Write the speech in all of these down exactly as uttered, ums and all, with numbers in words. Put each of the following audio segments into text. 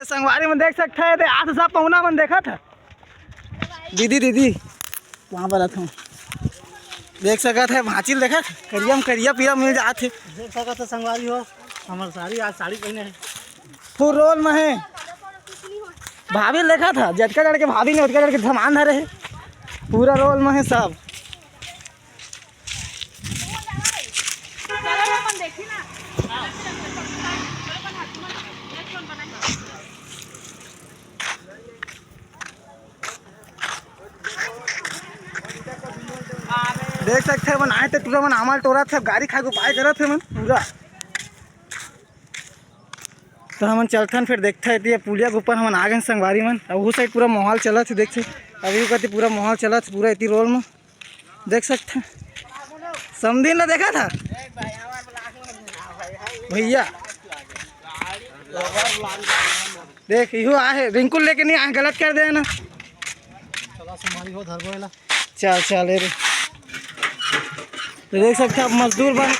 संगवारी मन देख सकत हे, एदे आत सब पहुना मन देखत हे। दीदी, दीदी, वहाँ पर आत हूँ। देख सकत हे, भांचिल देखत, करिया में करिया पीरा मिल जात हे। देख सकत हे संगवारी हो, हमर साड़ी, आज साड़ी पहने हे। फुल रोल में हे। भाभी देखत हे, जतका जड़ के भाभी ने ओतका जड़ के सामान धरे हे। पूरा रोल में हे सब। देख सकत हे, मन आए थे टूरा मन आमाल टोरत हे, गारी खाए के उपाय करत हे मन पूरा। तो हमन चलथन, फिर देखथन, एती पुलिया के ऊपर हमन आ गए संगवारी मन। अब वो साइड पूरा माहौल चलत हे, देखथे, अभी वो कहते पूरा माहौल चलत हे, पूरा एती रोल में देख सकत हे। समधिन ला देखत हे भैया, देख इहो आहे, रिंकू लेके नहीं आए, गलत कर दे ना। चला संगवारी हो, धरबो एला। चल चल रे, तो देख सकत हे अब मजदूर बन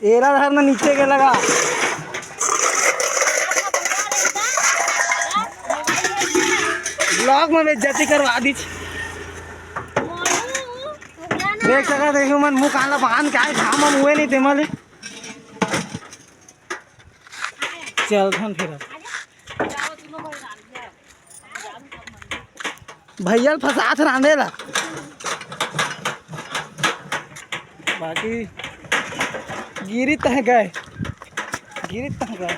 एला धर ना नीचे के लगा। ब्लॉग में बेइज्जती करवा दीच। देख सकत हे, देखो मन मुंह कान ला बांध के आए, घाम हम हुए नहीं तेमा ले। चल धन फिर। भैया ल फंसात रांधे ला। बाकी गिरी तह गए, गिरी तह गए।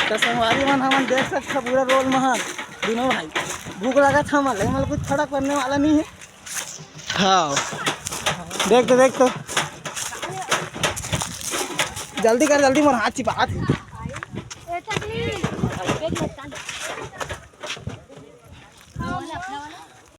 तो संगवारी मन हमन देख सकत हे पूरा रोल महल दोनों भाई। भूख लगत हे हमन, लेकिन मतलब कुछ फर्क पड़ने वाला नहीं है। हाँ, देख तो, देख तो, जल्दी कर, जल्दी, मोर हाथ चिपा।